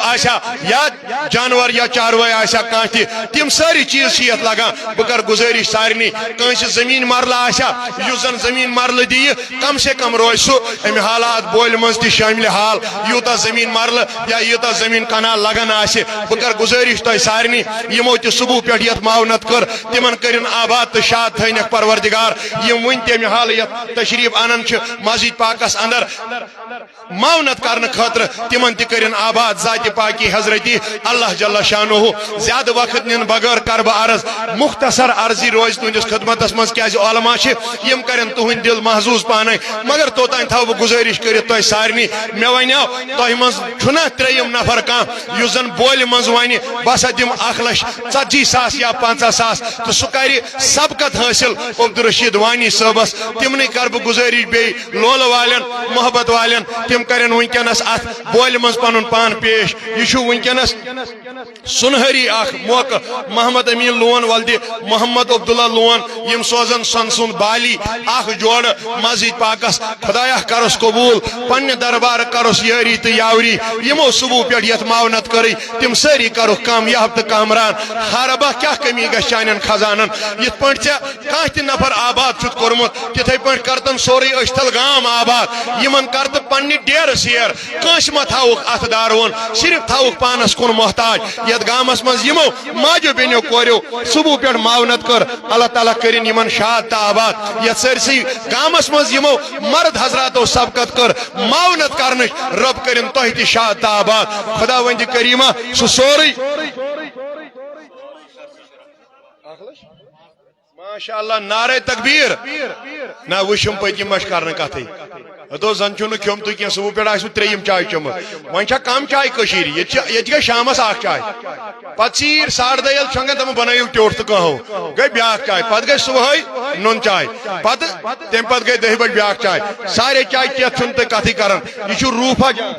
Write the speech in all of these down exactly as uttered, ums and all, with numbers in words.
آسیا یا جانور یا چاروٲے آسیا کانٛہہ تہِ، تِم سٲری چیٖز چھِ یتھ لگان۔ بہٕ کرٕ گُزٲرِش سارنٕے، کٲنٛسہِ زٔمیٖن مرلہٕ آسیا، یُس زن زٔمیٖن مرلہٕ دِیہِ، کم سے کم روزِ سُہ امہِ حالات بولہِ منٛز تہِ شٲمِلِ حال، یوٗتاہ زٔمیٖن مرلہٕ یا یوٗتاہ زٔمیٖن کنال لگان آسہِ۔ بہٕ کرٕ گُزٲرِش تۄہہِ سارنٕے، یِمو تہِ صبح پٮ۪ٹھ یتھ معاونت کٔر، تِمن کٔرِن آباد تہٕ شاد تھٲینکھ پروردگار۔ یِم وُنہِ تہِ امہِ حالہٕ یتھ تشریف انان چھِ مسجد پاکس اندر، معاونت کرنہٕ خٲطرٕ تِمن تہِ کٔرِن آباد ذاتِ پاکی حضرتی اللہ جل شانہ۔ زیادٕ وقت نِنہٕ بغٲر کرٕ بہٕ عرض، مختصر عرضی روزِ تُہنٛدِس خدمتس منٛز، کیازِ علماء چھِ، یِم کرن تُہنٛدۍ دل محظوظ پانے۔ مگر توتام تھاوٕ بہٕ گُزٲرِش کٔرِتھ تۄہہِ سارنٕے، مےٚ ونیو، تۄہہِ منٛز چھُنہ ترٛیٚیِم نفر کانٛہہ یُس زن بولہِ منٛز ونہِ، بہٕ ہسا دِمہٕ اکھ لچھ ژتجی ساس یا پنٛژاہ ساس، تہٕ سُہ کرِ سبقت حٲصِل عبدالرشید وانی صٲبس۔ تِمنٕے کرٕ بہٕ گُزٲرِش بیٚیہِ لولہٕ والٮ۪ن، محبت والٮ۪ن، تِم کرن وٕنکیٚنس اتھ بولہِ منٛز پنُن پان پیش۔ یہِ چھُ وٕنکیٚنس سُنہری اکھ موقعہٕ۔ محمد امین لون ولدِ محمد عبداللہ لون، یِم سوزن سۄنہٕ سُنٛد بالی اکھ جوڑٕ مسجد پاکس۔ خدایا کرُس قبول، پننہِ دربارٕ کرُس یٲری تہٕ یاوری۔ یِمو صبح پٮ۪ٹھ یتھ معاونت کٔرٕے، تِم سٲری کرُکھ کامیاب تہٕ کامران۔ ہا ربا، کیاہ کمی گژھِ چانٮ۪ن خزانن؟ یِتھ پٲٹھۍ ژےٚ کانٛہہ تہِ نفر آباد چھُتھ کوٚرمُت، تِتھے پٲٹھۍ کرتن سورُے أچھتل گام آباد۔ یِمن کر تہٕ پننہِ ڈیرٕ سیر، کٲنٛسہِ مہ تھاوُکھ اتھٕ داروُن، صرف تھاوُکھ پانس کُن محتاج۔ یتھ گامس منٛز یِمو ماجو بیٚنیو کوریو صبح پٮ۪ٹھ معاونت کٔر، اللہ تعالیٰ کٔرِن یِمن شاد تہٕ آباد۔ یتھ سٲرسٕے گامس منٛز یِمو مرد حضراتو سبقت کٔر معاونت کرنٕچ، رب کٔرِن تۄہہِ تہِ شاد تہٕ آباد۔ خداوندِ کریمہ، سُہ سورُے۔ ماشاء اللہ، نعرہ تکبیر۔ نہ، وٕچھِم پٔتۍ کِنۍ ما چھِ کرنہٕ کتھٕے۔ دوٚپ، زن چھُو نہٕ کھیوٚمتُے کینٛہہ، صبح پٮ۪ٹھ آسِوٕ ترٛیٚیِم چاے چٔمٕژ۔ وۄنۍ چھا کم چاے کٔشیٖرِ؟ ییٚتہِ چھِ، ییٚتہِ گٔے شامس اکھ چاے۔ پتہٕ ژیٖرۍ ساڑٕ دَہہِ ییٚلہِ چھۄنٛگن، دپان، بنٲیِو ٹیوٚٹھ تہٕ قہوٕ۔ گٔے بیٛاکھ چاے۔ پتہٕ گٔے صبحٲے نُن چاے۔ پتہٕ، تمہِ پتہٕ گٔے دَہہِ بجہِ بیٛاکھ چاے۔ سارے چاے چٮ۪تھ چھُنہٕ تُہۍ کتھٕے کران۔ یہِ چھُ روٗفا جان۔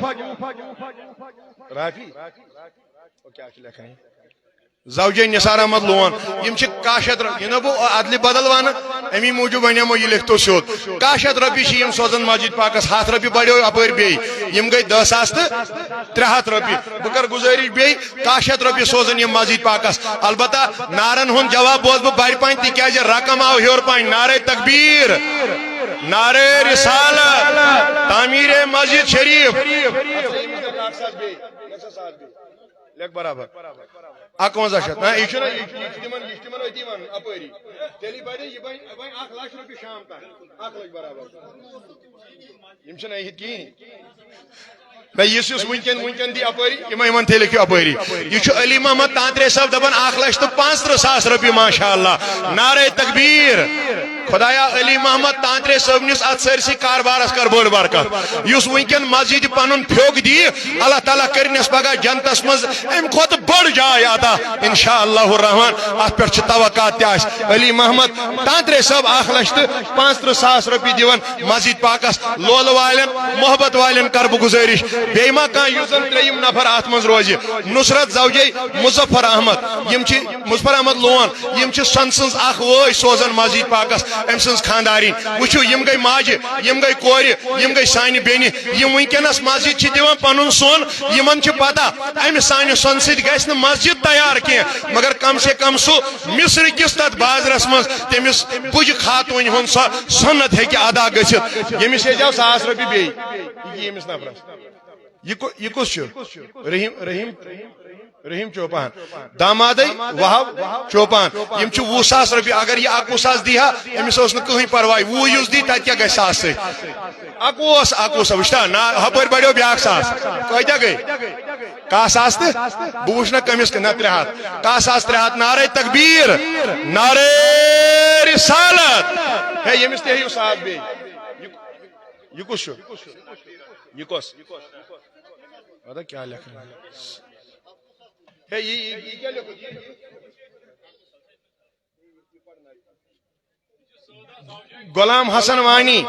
رافی، او، کیٛاہ چھُ لیکھان یہِ؟ زوجے نثار احمد لون، یِم چھِ کاہ شیٚتھ رۄ-، یہِ نہ گوٚو ادلہِ بدل ونہٕ، امی موٗجوٗب ونیمو یہِ لیکھتو سیوٚد۔ کاہ شیٚتھ رۄپیہِ چھِ یِم سوزان مسجد پاکس، ہتھ رۄپیہِ بڑیو اپٲرۍ بیٚیہِ، یِم گٔے دہ ساس تہٕ ترٛےٚ ہتھ رۄپیہِ۔ بہٕ کرٕ گُزٲرِش بیٚیہِ، کاہ شیٚتھ رۄپیہِ سوزان یِم مسجد پاکس۔ البتہ نعرن ہُنٛد جواب بوزٕ بہٕ بڑِ پنۍ، تِکیازِ رقم آو ہیوٚر پنۍ۔ نعرہ تکبیر، نعرہ رسالت، تعمیر مسجد شریف۔ لیکھ برابر۔ اَکوَنزاہ شیٚتھ۔ نہ، یہِ چھُنہٕ، یہِ چھُ، یہِ چھُ تِمن، یہِ چھُ تِمن أتی وَنُن، اَپٲری۔ تیٚلہِ بَنہِ، یہِ بَنہِ، یہِ بَنہِ اَکھ لَچھ رۄپیہِ شام تام۔ اَکھ لَچھ برابر۔ یِم چھِنہٕ أنِتھ کِہیٖنۍ۔ نہ، یُس، یُس وٕنکٮ۪ن، وٕنکٮ۪ن دی اَپٲری، یِمَے، یِمَن تہِ لیکھِو اَپٲری۔ یہِ چھُ علی محمد تانترے صٲب دَپان، اَکھ لَچھ تہٕ پانٛژترٕٛہ ساس رۄپیہِ، ماشاء اللہ۔ نعرہ تکبیر۔ خدایا، علی محمد تانترے صٲبنِس اَتھ سٲرسٕے کاربارس کر بٔڑ برکت۔ یُس وٕنکٮ۪ن مسجد پنُن پھیوٚک دی، اللہ تعالیٰ کٔرِنس پگاہ جنتس منٛز امہِ کھۄتہٕ بٔڑ جاے عطا۔ انشاء اللہ الرحمن، اتھ پٮ۪ٹھ چھِ توقعات تہِ اَسہِ۔ علی محمد تانترے صٲب اکھ لچھ تہٕ پانٛژترٕٛہ ساس رۄپیہِ دِوان مسجد پاکس۔ لولہٕ والٮ۪ن، محبت والٮ۪ن کرٕ بہٕ گُزٲرِش، بیٚیہِ ما کانٛہہ یُس زن ترٛیٚیِم نفر اتھ منٛز روزِ؟ نصرت زوجے مظفر احمد، یِم چھِ مظفر احمد لون، یِم چھِ سۄنہٕ سٕنٛز اکھ وٲج سوزان مسجد پاکس، أمۍ سٕنٛز خانٛدارِنۍ۔ وٕچھِو، یِم گٔے ماجہِ، یِم گٔے کورِ، یِم گٔے سانہِ بیٚنہِ۔ یِم وٕنکیٚنس مسجد چھِ دِوان پنُن سۄن، یِمن چھِ پتہ، امہِ سانہِ سۄنہٕ سۭتۍ گژھِ نہٕ مسجد تیار کینٛہہ، مگر کم سے کم سُہ مصر کِس تتھ بازرس منٛز تٔمِس بُجہِ خاتوٗنہِ ہُنٛد سۄ سۄنت ہیٚکہِ ادا گٔژھِتھ۔ ییٚمِس ہیٚژیو ساس رۄپیہِ بیٚیہِ، یہِ ییٚمِس نفرس۔ یہِ کُ-، یہِ کُس چھُ؟ رحیم، رحیم، رحیم چوپان۔ دامادے وہاب چوپان۔ یِم چھِ وُہ ساس رۄپیہِ۔ اگر یہِ اَکوُہ ساس دی ہا، أمِس اوس نہٕ کٕہٕنۍ پرواے۔ وُہ یُس دی، تَتہِ کیٛاہ گژھِ ساس سۭتۍ؟ اَکوُہ اوس، اَکوُہ ساس۔ وٕچھتا، نا، ہُپٲرۍ بڑیو بیٛاکھ ساس۔ کۭتیٛاہ گٔے؟ کاہ ساس تہٕ بہٕ وٕچھ نہ کٔمِس، نہ ترٛےٚ ہتھ۔ کاہ ساس ترٛےٚ ہتھ۔ نعرہ تکبیر، نعرہ رسالت۔ ہے، ییٚمِس تہِ ہیٚیِو ساس بیٚیہِ۔ یہِ، یہِ کُس چھُ؟ یہِ کۄس؟ مطلب کیٛاہ لیکھان؟ ہے، یہِ، یہِ، یہِ کیٛاہ لیوٚکھُتھ؟ یہِ، یہِ۔ غلام حسن وانی،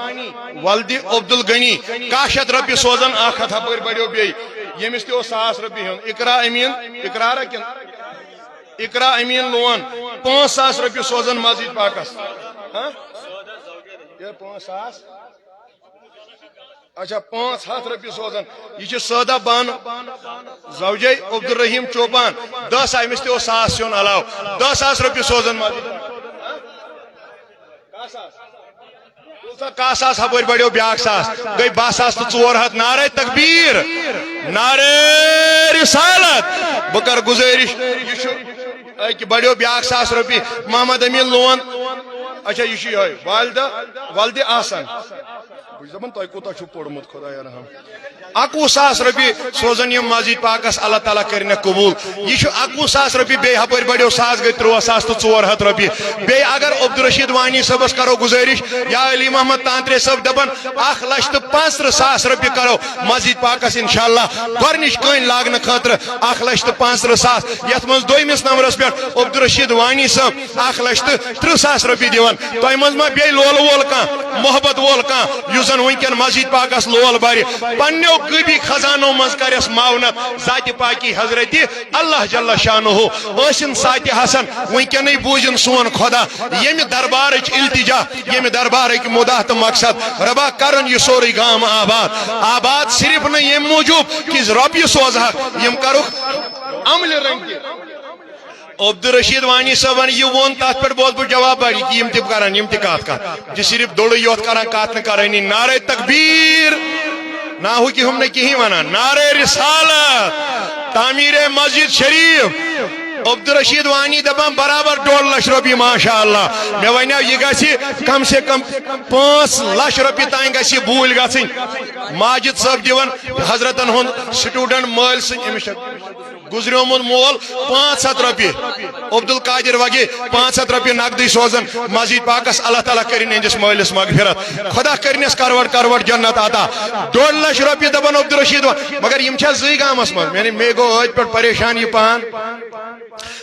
ولدِ عبدالغنی، کاہ شیٚتھ رۄپیہِ سوزان، اکھ ہتھ ہپٲرۍ بڑیو بیٚیہِ۔ ییٚمِس تہِ اوس ساس رۄپیہِ ہیوٚن۔ اقرا امین، اقرارا کِنہٕ؟ اقرا امین لون، پانٛژھ ساس رۄپیہِ سوزان مسجد پاکس۔ ہاں؟ یہِ پانٛژھ ساس۔ اچھا، پانٛژھ ہتھ رۄپیہِ سوزان۔ یہِ چھِ سٲدہ بانہٕ زوجے عبدالرحیم چوپان۔ دَہ ساس، أمِس تہِ اوس ساس سیُن علاوٕ۔ دَہ ساس رۄپیہِ سوزان مسجد۔ کاہ ساس۔ کاہ ساس ہپٲرۍ بڑیو بیٛاکھ ساس۔ گٔے باہ ساس تہٕ ژور ہتھ۔ نعرہ تکبیر، نعرہ رسالت۔ بہٕ کرٕ گُزٲرِش، یہِ چھُ أکہِ بڑیو بیٛاکھ ساس رۄپیہِ۔ محمد امین لون۔ اچھا، یہِ چھُ یِہوٚے والدہ، والدِ احسن۔ بہٕ چھُس دَپان، تۄہہِ کوٗتاہ چھُو پوٚرمُت، خۄدایا رحم۔ اَکوُہ ساس رۄپیہِ سوزَن یِم مسجد پاکَس، اللہ تعالیٰ کٔرِنَکھ قبوٗل۔ یہِ چھُ اَکوُہ ساس رۄپیہِ، بیٚیہِ ہپٲرۍ بڑیو ساس، گٔے تُرٛواہ ساس تہٕ ژور ہتھ رۄپیہِ۔ بیٚیہِ اگر عبدالرشید وانی صٲبَس کرو گُزٲرِش، یا علی محمد تانترے صٲب دَپَن، اَکھ لَچھ تہٕ پانٛژترٕٛہ ساس رۄپیہِ کرو مسجد پاکَس اِنشاءاللہ گۄڈٕنِچ کٲنۍ لاگنہٕ خٲطرٕ۔ اَکھ لَچھ تہٕ پانٛژترٕٛہ ساس، یَتھ منٛز دوٚیمِس نمبرَس پٮ۪ٹھ عبدالرشید وانی صٲب اَکھ لَچھ تہٕ ترٕٛہ ساس رۄپیہِ دِوان۔ تۄہہِ منٛز ما بیٚیہِ لولہٕ وول کانٛہہ، محبت وول کانٛہہ، یُس زن وٕنکٮ۪ن مسجد پاکس لول برِ، پننیو غیبی خزانو منٛز کرٮ۪س معاونت ذاتِ پاکی حضرتِ اللہ جل شانہ۔ ٲسِن ساتہِ حسن، وٕنکٮ۪نٕے بوٗزِن سون خۄدا، ییٚمہِ دربارٕچ التجا، ییٚمہِ دربارٕکۍ مُدعا تہٕ مقصد۔ رۄبا، کرُن یہِ سورُے گام آباد، آباد صرف نہٕ ییٚمہِ موٗجوٗب کہِ رۄپیہِ سوزہکھ، یِم کرُکھ عملہِ رنٛگہِ۔ عبدالرشید وانی صٲبن یہِ ووٚن، تتھ پٮ۪ٹھ بوزٕ بہٕ جواب، بڑِ کہِ یِم تہِ کرن، یِم تہِ کتھ کرن۔ یہِ چھِ صرف دوٚڑٕے یوت کران، کتھ نہٕ کرٲنی۔ نعرہ تکبیر، نہ ہُہ کہِ ہُم نہٕ کِہیٖنۍ ونان۔ نعرہ رسالت، تعمیٖرِ مسجد شریف۔ عبدالرشید وانی دپان برابر ڈوٚڑ لچھ رۄپیہِ، ماشاء اللہ۔ مےٚ ونیو، یہِ گژھِ کم سے کم پانٛژھ لچھ رۄپیہِ تام گژھِ یہِ بوٗلۍ گژھٕنۍ۔ ماجد صٲب دِوان حضرتن ہُنٛد student مٲلۍ سٕنٛدۍ، أمِس چھےٚ گُزریومُت مول پانٛژھ ہتھ رۄپیہِ۔ عبدالقادر وگے پانٛژھ ہتھ رۄپیہِ نقدٕے سوزان مسجد پاکس۔ اللہ تعالیٰ کٔرِن یِہنٛدِس مٲلِس مغفرت۔ خۄدا کٔرِنس کروڑ کروڑ جنت عطا۔ ڈوٚڑ لچھ رۄپیہِ دپان عبدالرشید و-، مگر یِم چھا زٕے گامس منٛز؟ مےٚ، مےٚ گوٚو أتھۍ پٮ۪ٹھ پریشان یہِ پان۔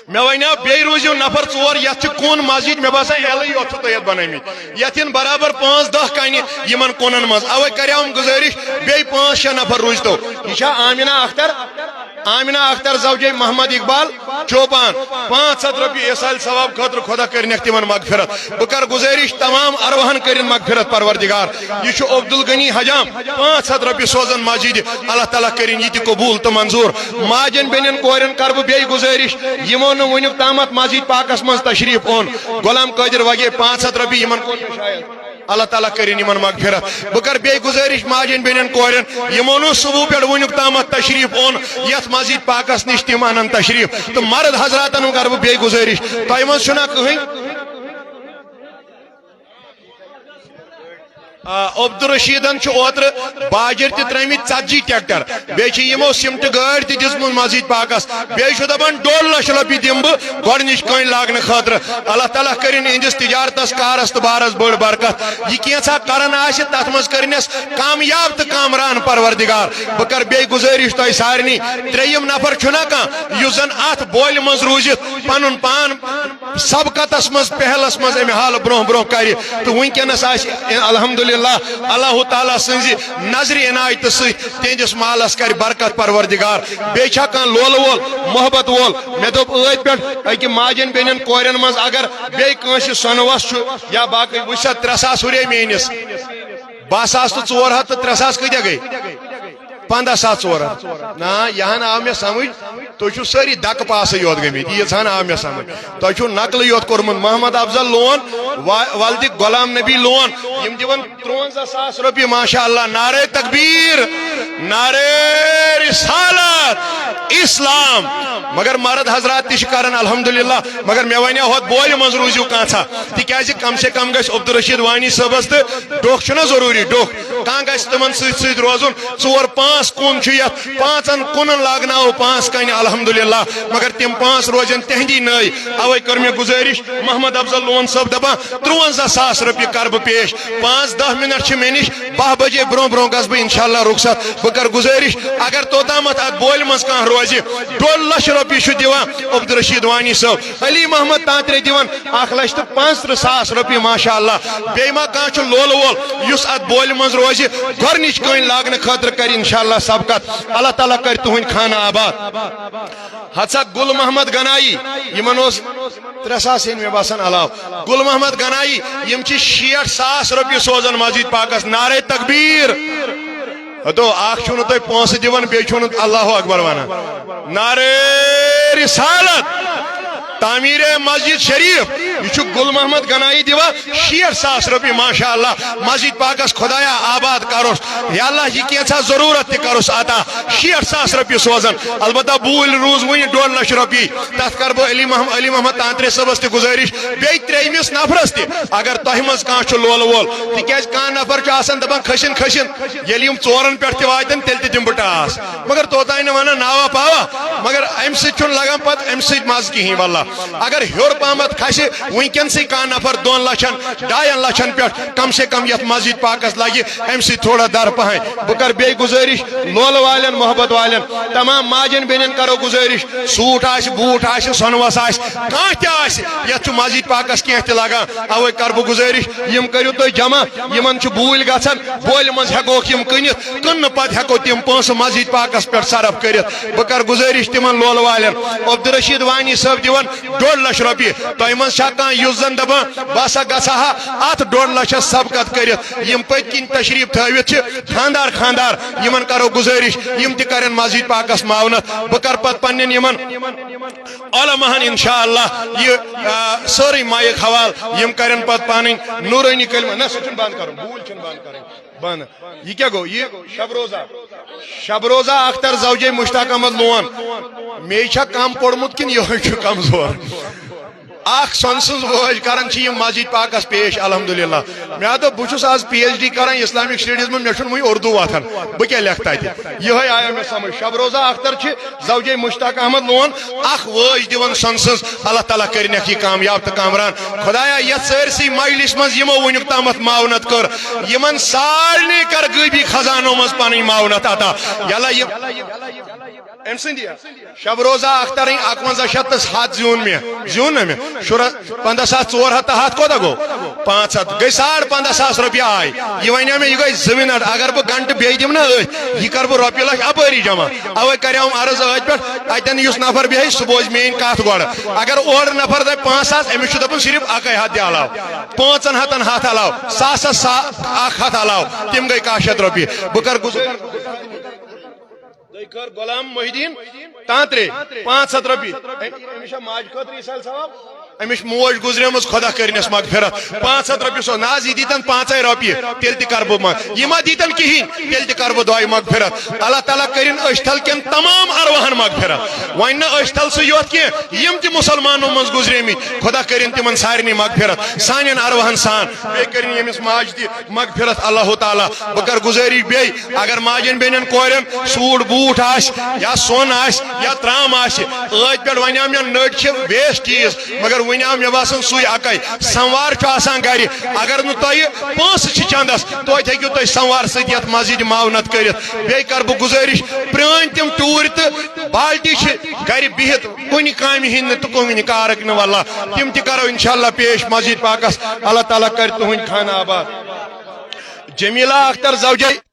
مےٚ ونیو بیٚیہِ روٗزِو نفر ژور، یتھ چھِ کُن مسجد، مےٚ باسان یلہٕ یوت چھُو تۄہہِ یتھ بنٲومٕتۍ۔ یتھ یِن برابر پانٛژھ دہ کنہِ یِمن کُنن منٛز۔ اوے کریاوُم گُزٲرِش، بیٚیہِ پانٛژھ شےٚ نفر روٗزتو۔ یہِ چھا آمنہ اختر؟ آمنہ اختر زوجے محمد اقبال چوپان، پانٛژھ ہتھ رۄپیہِ ایصال ثواب خٲطرٕ، خۄدا کٔرِنکھ تِمن مغفرت۔ بہٕ کرٕ گُزٲرِش، تمام ارواحن کٔرِن مغفرت پروردگار۔ یہِ چھُ عبدالغنی حجام، پانٛژھ ہتھ رۄپیہِ سوزان مسجدِ، اللہ تعالیٰ کٔرِن یہِ تہِ قبوٗل تہٕ منظوٗر۔ ماجن بیٚنٮ۪ن کورٮ۪ن کرٕ بہٕ بیٚیہِ گُزٲرِش، یِمو نہٕ وُنیُک تامتھ مسجد پاکس منٛز تشریٖف اوٚن، غلام قٲدر وگے پانٛژھ ہتھ رۄپیہِ، یِمن کوٚر مےٚ شاید۔ اللہ تعالیٰ کٔرِن یِمن مغفرت۔ بہٕ کرٕ بیٚیہِ گُزٲرِش ماجن بیٚنٮ۪ن کورٮ۪ن، یِمو نہٕ صبح پٮ۪ٹھ وُنیُک تامتھ تشریٖف اوٚن یتھ مسجد پاکس نِش، تِم انن تشریٖف۔ تہٕ مرد حضراتن ہُنٛد کرٕ بہٕ بیٚیہِ گُزٲرِش، تۄہہِ منٛز چھُنہ کٕہٕنۍ؟ آ، عبدالرشیدن چھُ اوترٕ باجر تہِ ترٲومٕتۍ ژتجی tractor، بیٚیہِ چھِ یِمو سیمٹہٕ گٲڑۍ تہِ دِژمٕژ مسجد پاکس، بیٚیہِ چھُ دپان ڈوٚڑ لچھ رۄپیہِ دِمہٕ بہٕ گۄڈٕنِچ کٲنۍ لاگنہٕ خٲطرٕ۔ اللہ تعالیٰ کٔرِن یِہنٛدِس تجارتس، کارس تہٕ بارس بٔڑ برکت۔ یہِ کینٛژھا کران آسہِ، تتھ منٛز کٔرِنس کامیاب تہٕ کامران پروردگار۔ بہٕ کرٕ بیٚیہِ گُزٲرِش تۄہہِ سارنٕے، ترٛیٚیِم نفر چھُنہ کانٛہہ یُس زن اتھ بولہِ منٛز روٗزِتھ پنُن پان سبقتس منٛز، پہلس منٛز امہِ حالہٕ برونٛہہ برونٛہہ کرِ، تہٕ وٕنکیٚنس آسہِ الحمدللہ اللہ تعالیٰ سٕنٛزِ نظرِ عنایتہٕ سۭتۍ تِہنٛدِس مالس کرِ برکت پروردگار۔ بیٚیہِ چھا کانٛہہ لولہٕ وول، محبت وول؟ مےٚ دوٚپ أتھۍ پٮ۪ٹھ أکہِ ماجن بیٚنٮ۪ن کورٮ۪ن منٛز اگر بیٚیہِ کٲنٛسہِ سۄنہٕ وس چھُ یا باقٕے، وٕچھ سا، ترٛےٚ ساس ہُرے میٲنِس، باہ ساس تہٕ ژور ہتھ تہٕ ترٛےٚ ساس کۭتیاہ گٔے؟ پنٛداہ ساس ژور ہتھ۔ نہ، یہِ ہن آو مےٚ سمجھ، تُہۍ چھِو سٲری دکہٕ پاسٕے یوت گٔمٕتۍ، ییٖژ ہن آو مےٚ سمجھ۔ تۄہہِ چھُو نقلٕے یوت کوٚرمُت۔ محمد افضل لون، وا-، ولدِ غلام نبی لون، یِم دِوان ترٛونزہ ساس رۄپیہِ، ماشاء اللہ، نعرہ تکبیر، نعرہ رسالت، اسلام۔ مگر مرد حضرات تہِ چھِ کران الحمدللہ، مگر مےٚ وَنیو ہوٚتھ بولہِ منٛز روٗزِو کانٛژھا، تِکیٛازِ کم سے کم گژھِ عبدالرشید وانی صٲبس تہٕ ڈوٚکھ چھُنہ ضروٗری، ڈوٚکھ کانٛہہ گژھِ تِمن سۭتۍ سۭتۍ روزُن۔ ژور پانٛژھ کُن چھُ یتھ، پانٛژن کُنن لاگناوو پانٛژھ کنہِ الحمدللہ، مگر تِم پانٛژھ روزن تِہنٛدی نٲے۔ اوے کٔر مےٚ گُزٲرِش، محمد افضل لون صٲب دپان، ترٛونزہ ساس رۄپیہِ کرٕ بہٕ پیش، پانٛژھ دہ منٹ چھِ مےٚ نِش، باہ بجے برونٛہہ برونٛہہ گژھٕ بہٕ انشاءاللہ رخصت۔ بہٕ کرٕ گُزٲرِش، اگر توٚتامتھ اتھ بولہِ منٛز کانٛہہ روزِ، ڈوٚڑ لچھ رۄپیہِ چھُ دِوان عبدالرشید وانی صٲب، علی محمد تانترے دِوان اکھ لچھ تہٕ پانٛژترٕٛہ ساس رۄپیہِ، ماشاءاللہ۔ بیٚیہِ ما کانٛہہ چھُ لولہٕ وول یُس اتھ بولہِ منٛز روزِ، گۄڈنِچ کٲنۍ لاگنہٕ خٲطرٕ کرِ انشاءاللہ سبقت۔ اللہ تعالیٰ کرِ تُہنٛدۍ خانہٕ آباد۔ ہتسا گُل محمد گنایی، یِمن اوس ترٛےٚ ساس ہیٚنۍ مےٚ باسان علاوٕ۔ گُل محمد گنایی، یِم چھِ شیٹھ ساس رۄپیہِ سوزان مسجد پاکس۔ نعرہ تکبیر۔ ہتو، اکھ چھُو نہٕ تُہۍ پونٛسہٕ دِوان، بیٚیہِ چھُو نہٕ اللہ اکبر ونان۔ نعرے رسالت، تعمیٖرِ مسجد شریف، یہِ چھُ گل محمد گنایی دِوان شیٹھ ساس رۄپیہِ، ماشاء اللہ۔ مسجد پاکس خدایا آباد کروس، یا اللہ، یہِ کینٛژھا ضروٗرت تہِ کروس عطا۔ شیٹھ ساس رۄپیہِ سوزان، البتہ بوٗلۍ روٗز وُنہِ ڈۄڈ لچھ رۄپیہِ۔ تتھ کرٕ بہٕ علی محمد، علی محمد تانترے صٲبس تہِ گُزٲرِش، بیٚیہِ ترٛیٚیمِس نفرس تہِ، اگر تۄہہِ منٛز کانٛہہ چھُ لولہٕ وول، تِکیازِ کانٛہہ نفر چھُ آسان دپان کھٔسِن کھٔسِن، ییٚلہِ یِم ژورن پٮ۪ٹھ تہِ واتن، تیٚلہِ تہِ دِمہٕ بہٕ ٹاس۔ مگر توتام نہٕ ونان ناوا پاوا، مگر امہِ سۭتۍ چھُنہٕ لگان پتہٕ امہِ سۭتۍ مزٕ کِہیٖنۍ۔ واللہ، اگر ہیوٚر پہمتھ کھسہِ وٕنکیٚنسٕے کانٛہہ نفر دۄن لچھن، ڈاین لچھن پٮ۪ٹھ، کم سے کم یتھ مسجد پاکس لگہِ امہِ سۭتۍ تھوڑا در پہن۔ بہٕ کرٕ بیٚیہِ گُزٲرِش لولہٕ والٮ۪ن، محبت والٮ۪ن، تمام ماجن بیٚنٮ۪ن کرو گُزٲرِش، سوٗٹ آسہِ، بوٗٹ آسہِ، سۄنہٕ وس آسہِ، کانٛہہ تہِ آسہِ، یتھ چھُ مسجد پاکس کینٛہہ تہِ لگان، اوے کرٕ بہٕ گُزٲرِش، یِم کٔرِو تُہۍ جمع۔ یِمن چھُ بوٗلۍ گژھان، بولہِ منٛز ہٮ۪کوکھ یِم کٕنِتھ، کٕننہٕ پتہٕ ہٮ۪کو تِم پونٛسہٕ مسجد پاکس پٮ۪ٹھ صرف کٔرِتھ۔ بہٕ کرٕ گُزٲرِش تِمن لولہٕ والٮ۪ن، عبدالرشید وانی صٲب دِوان ڈۄڈ لچھ رۄپیہِ۔ تۄہہِ منٛز چھا کانٛہہ یُس زن دپان، بہٕ ہسا گژھٕ ہا اتھ ڈۄڈ لچھس سبقت کٔرِتھ؟ یِم پٔتۍ کِنۍ تشریف تھٲوِتھ چھِ خاندار خاندار، یِمن کرو گُزٲرِش، یِم تہِ کرن مسجد پاکس معاونت۔ بہٕ کرٕ پتہٕ پننٮ۪ن یِمن علماہن انشاءاللہ یہِ، آ، سٲرٕے مایک حوال، یِم کرن پتہٕ پنٕنۍ نورٲنی کلمہ۔ نہ، سُہ چھُنہٕ بند کرُن، بوٗلۍ چھِنہٕ بند کرٕنۍ۔ بند۔ یہِ کیٛاہ گوٚو؟ یہِ شب روزہ، شب روزہ اختر زوجے مشتاق احمد لون۔ مے چھا کم پوٚرمُت کِنہٕ یِہوٚے چھُ کمزور؟ اکھ سۄنہٕ سٕنٛز وٲج کران چھِ یِم مسجد پاکس پیش، الحمدللہ۔ مےٚ دوٚپ، بہٕ چھُس آز پی ایچ ڈی کران اسلامک سٹڈیز منٛز، مےٚ چھُنہٕ وُنہِ اردو وۄتھان، بہٕ کیٛاہ لیکھٕ تتہِ؟ یِہوٚے آیو مےٚ سمجھ۔ شب روزہ اختر چھِ زوجے مشتاق احمد لون، اکھ وٲج دِوان سۄنہٕ سٕنٛز۔ اللہ تعالیٰ کٔرِنَکھ یہِ کامیاب تہٕ کامران۔ خدایا، یتھ سٲرسٕے مجلس منٛز یِمو وُنیُک تامتھ معاونت کٔر، یِمن سارنٕے کر غٲبی خزانو منٛز پنٕنۍ معاونت عطا۔ یلہ یہِ أمۍ سٕنٛدِ شب روزہ اخترٕنۍ اکونزہ شیٚتھ تہٕ ہتھ زیوٗن مےٚ، زیوٗن نہ مےٚ؟ شُرہ، پنٛداہ ساس ژور ہتھ تہٕ ہتھ کوتاہ گوٚو؟ پانٛژھ ہتھ۔ گٔے ساڑ پنٛداہ ساس رۄپیہِ آے۔ یہِ ونیو مےٚ، یہِ گٔے زٕ منٹ، اگر بہٕ گنٹہٕ بیٚیہِ دِمہٕ نا أتھۍ، یہِ کرٕ بہٕ رۄپیہِ لچھ اپٲری جمع۔ اوے کریوم عرض أتھۍ پٮ۪ٹھ، اتٮ۪ن یُس نفر بیٚہہِ، سُہ بوزِ میٲنۍ کتھ گۄڈٕ۔ اگر اورٕ نفر دپہِ پانٛژھ ساس، أمِس چھُ دپُن صرف اکے ہتھ دِ علاوٕ، پانٛژن ہتن ہتھ علاوٕ، ساسس سا-، اکھ ہتھ علاوٕ، تِم گٔے کاہ شیٚتھ رۄپیہِ۔ بہٕ کرٕ گُزٲرِش، تُہۍ کٔر غلام محی الدین تانترے پانٛژھ ہتھ رۄپیہِ۔ أمۍ، أمِس چھا ماجہِ خٲطرٕ یہِ سَلہِ ثواب؟ أمِس چھِ موج گُزریمٕژ، خۄدا کٔرِنَس مغفرت۔ پانٛژھ ہتھ رۄپیہِ سوز، نہ حظ، یہِ دیٖتن پانٛژے رۄپیہِ، تیٚلہِ تہِ کَرٕ بہٕ منٛگ-، یہِ ما دیٖتن کِہیٖنۍ، تیٚلہِ تہِ کَرٕ بہٕ دۄیہِ مغفرت۔ اللہ تعالیٰ کٔرِنۍ أچھ تھل کٮ۪ن تمام ارواحن مغفرت۔ وۄنۍ نہٕ أچھ تھل سٕے یوت کینٛہہ، یِم تہِ مُسلمانو منٛز گُزریمٕتۍ، خۄدا کٔرِنۍ تِمن سارنٕے مغفرت، سانٮ۪ن ارواحن سان۔ بیٚیہِ کٔرِنۍ ییٚمِس ماجہِ تہِ مغفرت اللہ تعالیٰ۔ بہٕ کرٕ گُزٲرِش بیٚیہِ، اگر ماجٮ۪ن بیٚنٮ۪ن کورٮ۪ن سوٗٹ بوٗٹھ آسہِ یا سۄن آسہِ یا ترٛام آسہِ، ٲدۍ پٮ۪ٹھ وَنیو مےٚ نٔٹۍ چھِ waste چیٖز، مگر وٕنہِ آو مےٚ باسان سُے اَکَے، سَموار چھُ آسان گَرِ۔ اگر نہٕ تۄہہِ پونٛسہٕ چھِ چَندَس، توتہِ ہیٚکِو تُہۍ سَموار سۭتۍ یَتھ مسجدِ معاونت کٔرِتھ۔ بیٚیہِ کَرٕ بہٕ گُزٲرِش، پرٛٲنۍ تِم ٹوٗرۍ تہٕ بالٹی چھِ گَرِ بِہِتھ، کُنہِ کامہِ ہِنٛدۍ نہٕ تہٕ کُنہِ کارٕکۍ نہٕ، واللہ تِم تہِ کَرو اِنشاءاللہ پیش مسجد پاکَس۔ اللہ تعالیٰ کَرِ تُہٕنٛدۍ خانہٕ آباد۔ جمیلہ اختر زوجے۔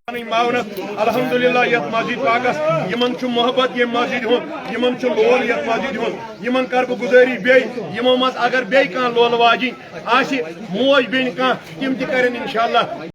پنٕنۍ معاونت، الحمدللہ، یتھ مسجد پاکس، یِمن چھُ محبت ییٚمہِ مسجد ہُنٛد، یِمن چھُ لول یتھ مسجد ہُنٛد، یِمن کرٕ بہٕ گُزٲرِش بیٚیہِ، یِمو منٛز اگر بیٚیہِ کانٛہہ لولہٕ واجِنۍ آسہِ، موج بیٚنہِ کانٛہہ، تِم تہِ کرن انشاءاللہ۔